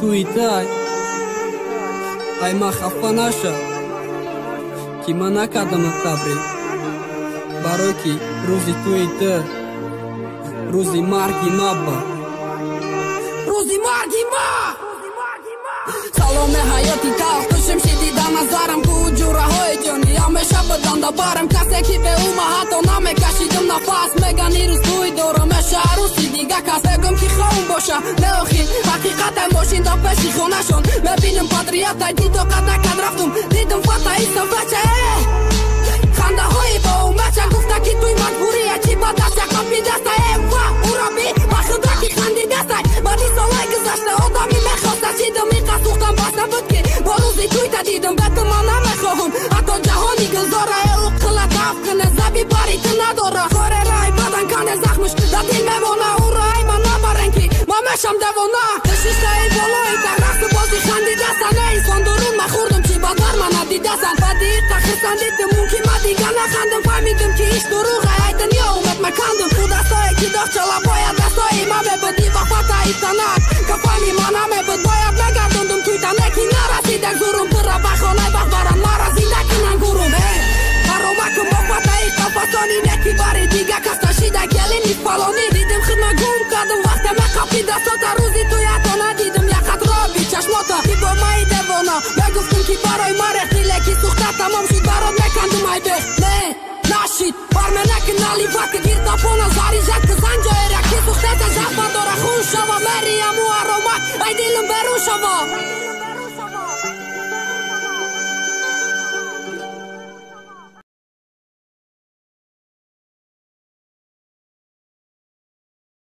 Туи тай ай ма хафа наша, ки ман накардамат табрик, барое ки рӯзи туи ту рӯзи марги ма буд, рӯзи марги ма. Саломи ҳаёти талх, ту шимшиди дар назарам, ку ҷураҳои ҷонӣ ҳамеша буданда барам. Касе ки бе ӯ ма ҳатто намекашидам нафас, меган ирӯз тӯй дорам, меша арӯси дига кас. Мегӯм ки хоҳум боша, не охир ҳақиқатай мошин дар пеши хонашон. Мебинам патриотай, дил тоқат накард рафтум, дидам фата истафача хандаҳои бо умеча. Гуфта ки туй маҷбурия, чи ба даста қапи даста ва ураби ба худра ки хандидастай. Баъди солҳои гузашта одами мехоста шидам, иқа сӯхтам бас набуд ки бо рӯзи туйта дидам. Бе ту ман намехоҳам ҳатто ҷаҳони гулзора, ӯ қила даф куне заби бари ту надора. Коре рай бадан кане захмш дар дил мемона, ӯро ай ман набарен ки ман мешам девона. Нишистаи болои дар рақсу бози хандидасан, э инсон дурун ма хӯрдум чи ба дар мана дидасан. Баъди иқа хурсандидим, мумкин ма дига нахандам, фаҳмидим ки иш дурӯғ ай дунё умед макандум. Ӯ дастое ки дошт чала бояд дастҳои ма мебуд, ивафата итанак кафани ма намебуд. Бояд мегардондум туйтане ки нарасидак зурум, тура ба хонаи бахт баранд мара зинда кунан гурум. Ҳаромакум бо фатаи қафасони неки бари дига кас нашида келини фалонӣ. Дидим хидма гум кардум вақте меқапи дастota, рӯзи туй ҳатто надидим як қатроби чашмота. Ки бо маи девона мегуфтум ки барои ма рехти, леки сӯхта тамом шуд, барот мекандум ай бех.